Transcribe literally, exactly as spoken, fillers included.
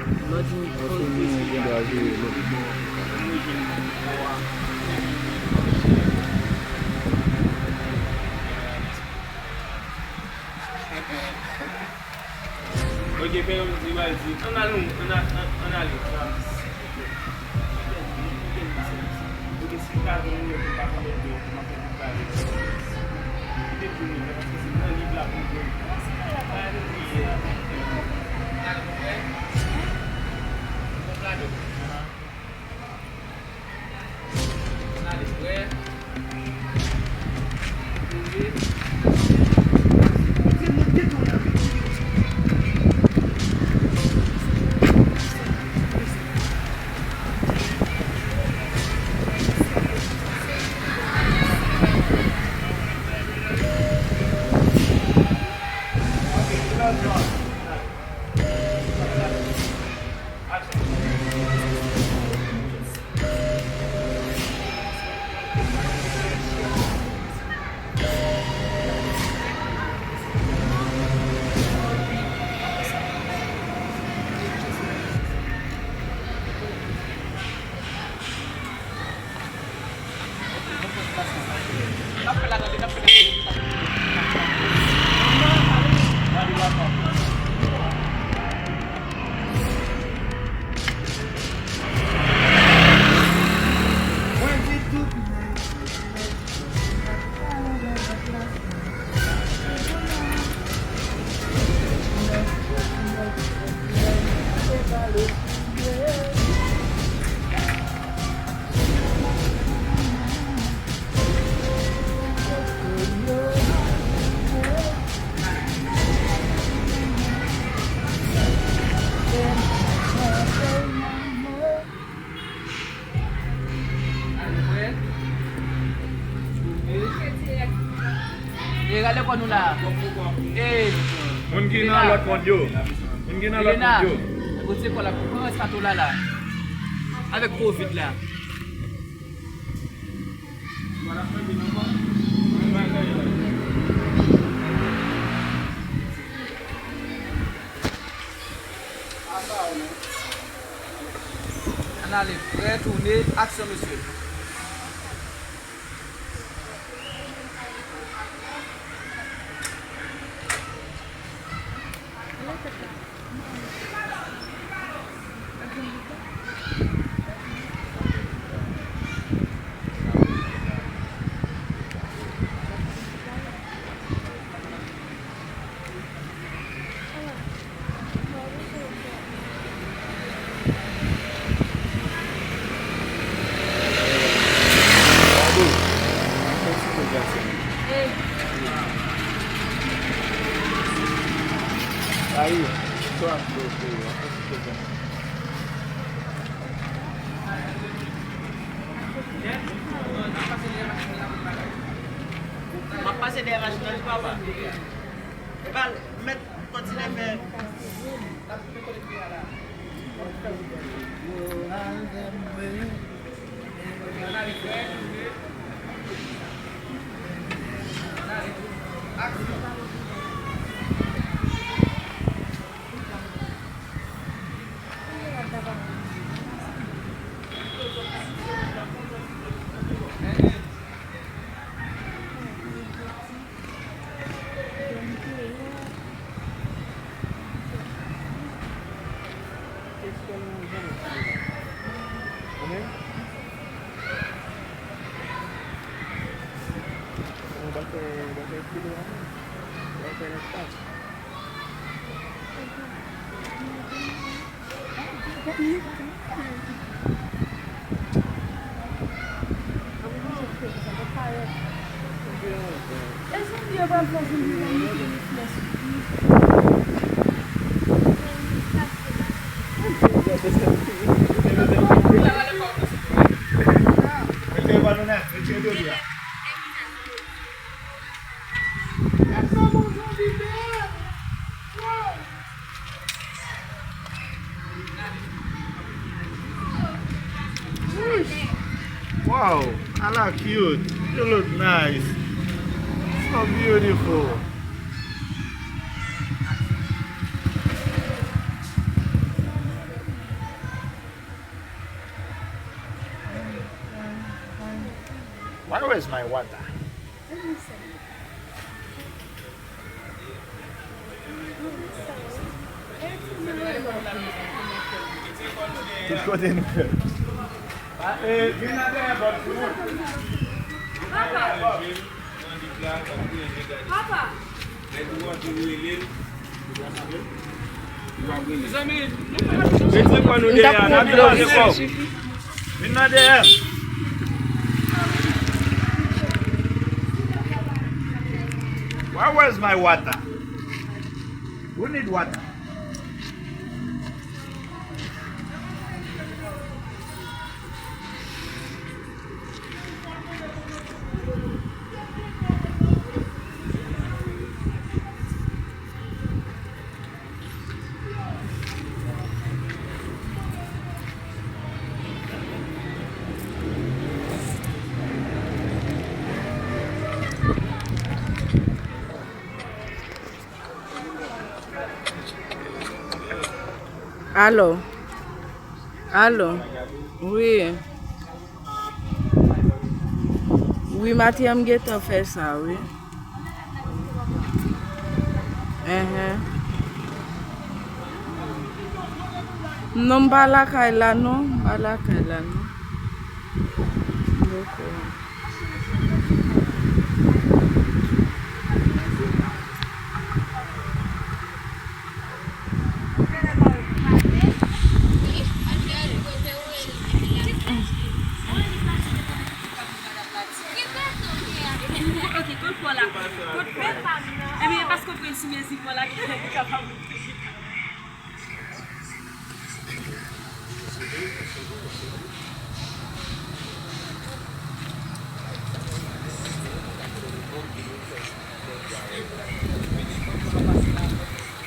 Lòt jou, Antoine gen dwa jere lòt bò. Ok, fè yon ti bagay, di, ann al, nou, ann al, ann, ann ale. Ok, si w ta vin, nou, nou pa konn de, nou pa konn pale. Kite pou nou, paske se nan liv la pou nou. E gade kò nou la. E moun ki nan lòt mond yo. Moun ki nan lòt mond yo. Retire kò la, pran rès pato la la. Avèk covid la. Ann ale, prè, tounen, aksyon, mesye. M ap pase dèyè machin nan, wi, papa. Epa, mèt kontinye fè. Wow, ala cute. You look nice. So beautiful. Where is my water? Tout kote nou fè. Papa! Papa! Mete kò nou dèyè a, n ap kraze kò. Vin nan dèyè. Where was my water? Who need water? Alo. Alo. Wi. Wi, maten an m gentan fè sa, wi. Enhen. Non, m pa lakay la, non. M pa lakay la, non. Dako. Ok, kot pwa la? Kot pwa? Ebyen, paske w pran sou mezi pwa la ki kapab.